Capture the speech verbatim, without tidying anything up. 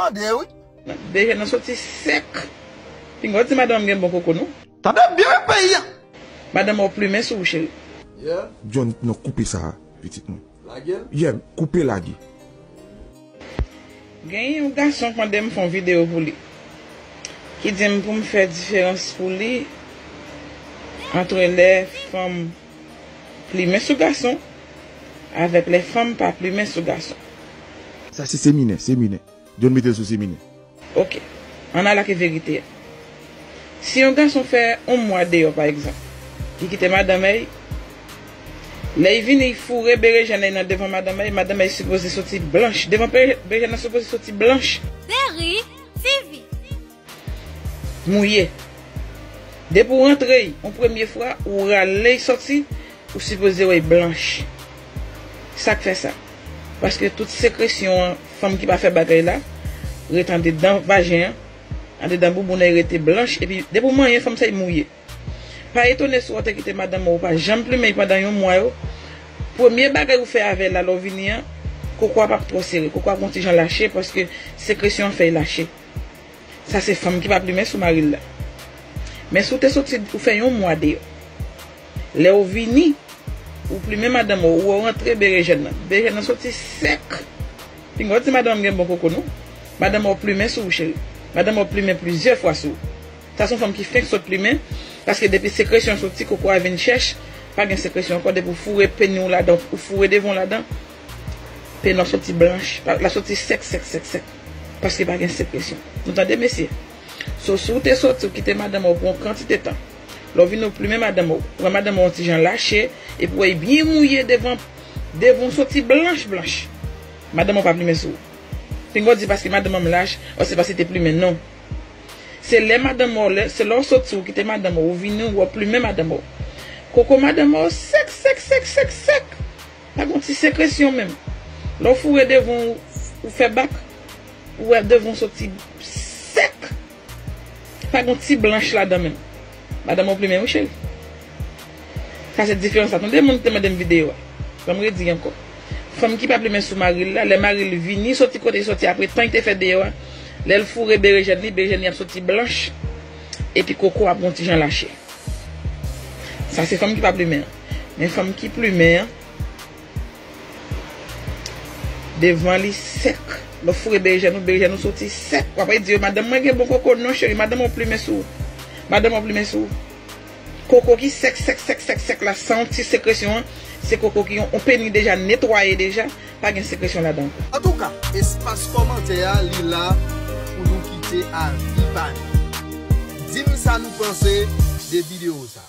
Tande wi. Bejèn nan soti sèk. Pinga w di madanm gen bon koko non. Tande byen peyi a. Madanm ou plimen sou ou cheri. Yeah. John, non, koupe sa, pitit mwen. Lage l. Yeah, koupe lage. Gen yon gason k mande m fè yon videyo pou li. Ki di m pou m fè diferans pou li antre lè fanm plimen sou gason avèk lè fanm pa plimen sou gason. Sa se seminè, seminè. John mete l sou seminè. Ok. Ann al ak verite a. Si yon gason fè yon mwa deyò, pa egzanp, li kite madanm èy, lè l vini, l foure berejèn èy nan devan madanm èy, madanm èy sipoze soti blanch. Devan pe-, berejèn nan sipoze soti blanch. Berry T V. Mouye. Depi w antre l, yon premye fwa, ou rale l soti, ou sipoze wè l blanch. Sa k fè sa? Paske tout sekresyon an, fanm ki pa fè bagay la, ret andedan vajen an, andedan bouboun nan, l rete blanch, epi depi w manyen fanm sa, l mouye. Pa etone si w te kite madanm ou pa janm plimen pandan yon mwa yo. Premye bagay ou fè avè l la, lè w vini an, koko a p ap twò sere, koko a gon ti jan lache, paske sekresyon an fè l lache. Sa se fanm ki pa plimen sou mari l la. Men si w te soti, ou fè yon mwa deyò. Lè w vini, ou plimen madanm ou, ou rantre berejèn nan. Berejèn nan soti sèk. Pinga w di madanm gen bon koko non. Madanm ou plimen sou ou cheri. Madanm ou plimen plizyè fwa sou ou. Sa se yon fanm ki fenk sot plimen, paske depi sekresyon soti, koko a vin chèch, pa gen sekresyon ankò, depi w foure peni w ladan, ou foure devan w ladan, peni w ap soti blanch, l ap soti sèk, sèk, sèk, sèk, paske pa gen sekresyon. Nou tande, mesye? So, si w te soti, w kite madanm ou pou yon kantite tan, lè w vini w plimen madanm ou, ou wè madanm ou yon ti jan lache, epi w wè l byen mouye devan, devan w soti blanch, blanch. Madanm ou pa plimen sou ou. Pinga w di paske madanm an m lach, o se paske te plimen, non. Se lè madanm ou, lè, se lè w soti, w kite madanm ou, ou vini, w ap plimen madanm ou. Koko madanm ou sèk, sèk, sèk, sèk, sèk. Pa gon ti sekresyon menm. Lè w foure devan w, ou fè bak, ou wè devan w soti sèk. Pa gon ti blanch ladan menm. Madanm ou plimen wi cheri. Sa se diferans la. Tande moun ki te mande m videyo a. Ban m redi ankò. Fanm ki pa plimen sou mari l la, lè mari l vini soti kote l soti apre tan l te fè deyò a, lè l foure berejèn li, berejèn li ap soti blanch, epi koko ap gon ti jan lache. Sa se fanm ki pa plimen an. Men fanm ki plimen an, devan li sèk. Lè w foure berejèn ou, berejèn ou soti sèk. W ap di yo, madanm mwen gen bon koko. Non, cheri, madanm ou plimen sou ou. Madanm ou plimen sou ou. Koko ki sèk, sèk, sèk, sèk, sèk la, san yon ti sekresyon an, se koko ki yon, yon peni deja netwaye deja, pa gen sekresyon ladan ankò. Antouka, espas kòmantè a, li la pou nou kite avi pa nou. Di m sa nou panse de videyo sa.